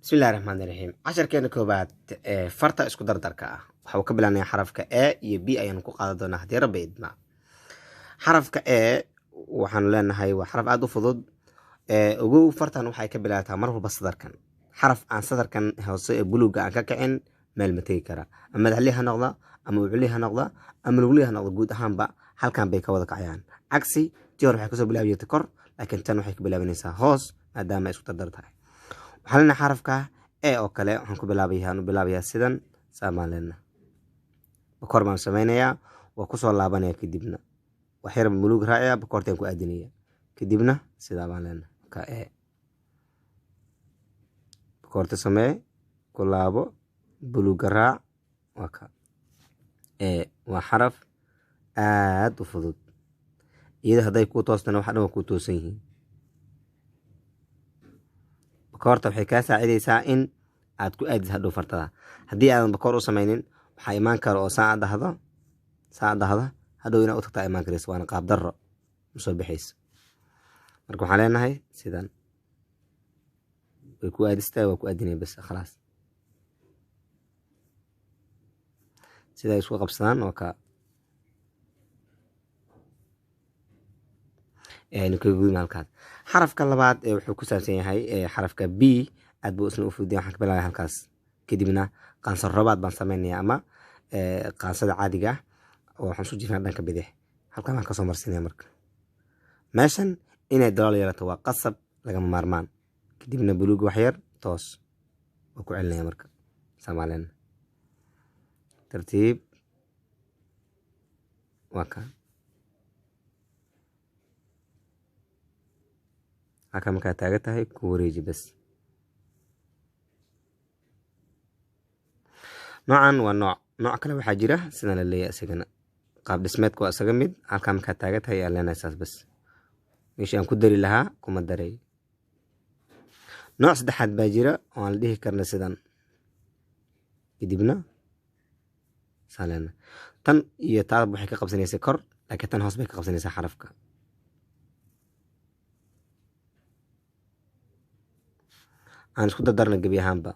Bismillahi raxmaani raxiim. Casharkeena koobaad ee farta isku dardarka ah waxa uu ka bilaabnaya xarafka A iyo B ayaanu ku qaadan doonaa haddii Rabbi idmaa. Xarafka A waxaanu leenahay waa xaraf aada u fudud. Ogow, fartan waxay ka bilaabataa mar walba sadarkan. Xaraf aan sadarkan hoose ee buluugga aan ka kicin meel ma tegi kara, ama madaxli ha noqda, ama ucli ha noqda, ama lugli ha noqda, guud ahaanba halkan bay ka wada kacayaan. Cagsi tii hore waxay kasoo bilaabi jirtay kor, laakiin tan waxay ka bilaabanaysaa hoos maadaama ay isku dardar tahay. Waxaan leenahay xarafka E oo kale waxaan ku bilaabayaa, u bilaabayaa sidan saan baan leenahay. Bakoor baan sameynayaa, waa kusoo laabanaya, kadibna wax yar buluug raacaya, bakoortaan ku aadinaya, kadibna sidaa baan leenahay. Ka E bakoorta samee, ku laabo, buluugga raac, waa ka E. Waa xaraf aad u fudud, iyada hadday kuu toostana waxa dhan waa kuu toosan yihiin. Bakoorta waxay kaa saacidaysaa in aad ku aadiso hadhow fartada. Haddii aadan bakoor u sameynin, waxaa imaan kara oo saa dhahdo, saa dhahdo, hadhow inaad u tagtaa imaan karayso, waana qaab darro, ma soo bixayso. Marka waxaan leenahay sidan way ku aadistaa, waa ku aadinaya bas, khalaas. Sida ay isku qabsadaan waa ka aynu kaga gudubna halkaas. Xarafka labaad ee wuxuu ku saabsan yahay xarafka B, aad buu isna u fududahay. Waxaan ka bilaabaya halkaas, kadibna qaansar robaad baan sameynaya ama qaansada caadiga ah, oo waxaan isku jirnaa dhanka bidix, halkaan baan kasoo marsinaya. Marka meeshan inay dalool yeelato waa qasab, lagama maarmaan. Kadibna buluug wax yar toos waa ku celinaya. Marka soomaalina tartiib waa ka halka markaa taagan tahay ku wareeji bas. Noocan waa nooc kale waxaa jira sidan la leeyahay, isagana qaab dhismeedka waa isaga mid. Halkaa markaa taagan tahay ayaa leenahay saas bas, meeshii aan ku dari lahaa kuma daray. Nooc saddexaad baa jira oo aan la dhihi karna sidan, kadibna saan leenahay. Tan iyo taadab waxay ka qabsanaysaa kor, laakiin tan hoos bay ka qabsanaysaa xarafka. Aan isku dardarna gebi ahaanba.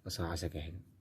Casharka xiga.